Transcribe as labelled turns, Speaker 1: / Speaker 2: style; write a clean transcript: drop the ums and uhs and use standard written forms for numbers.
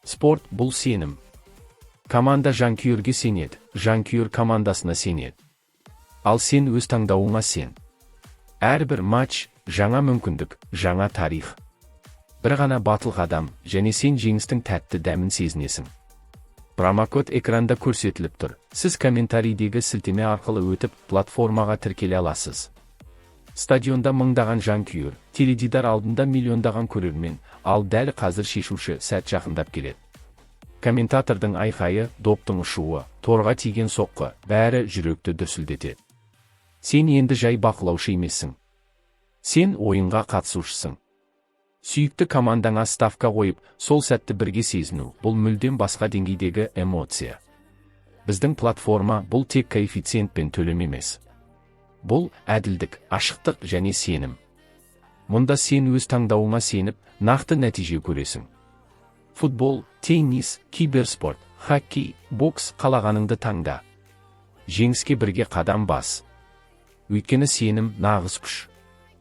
Speaker 1: Спорт – бұл сенім. Команда жанкүйерге сенеді, жанкүйер командасына сенеді. Ал сен өз таңдауыңа сен. Әрбір матч – жаңа мүмкіндік, жаңа тарих. Бір ғана батыл қадам, және сен жеңістің тәтті дәмін сезінесің. Промокод экранда көрсетіліп тұр. Сіз комментарийдегі сілтеме арқылы өтіп, платформаға тіркеле аласыз. Стадионда мыңдаған жанкүйер, теледидар алдында миллиондаған көрермен, ал дәл қазір шешуші сәт жақындап келеді. Комментатордың айқайы, доптың ұшуы, торға тиген соққы, бәрі жүректі дүрсілдетеді. Сен енді жай бақылаушы емессің. Сен ойынға қатысушысың. Сүйікті командаңа ставка қойып, сол сәтті бірге сезіну – бұл мүлдем басқа деңгейдегі эмоция. Біздің платформа – бұл тек коэффициент пен төлем емес. Бұл – әділдік, ашықтық және сенім. Мұнда сен өз таңдауыңа сеніп, нақты нәтиже көресің. Футбол, теннис, киберспорт, хоккей, бокс – қалағаныңды таңда. Жеңіске бірге қадам бас. Өйткені сенім – нағыз күш.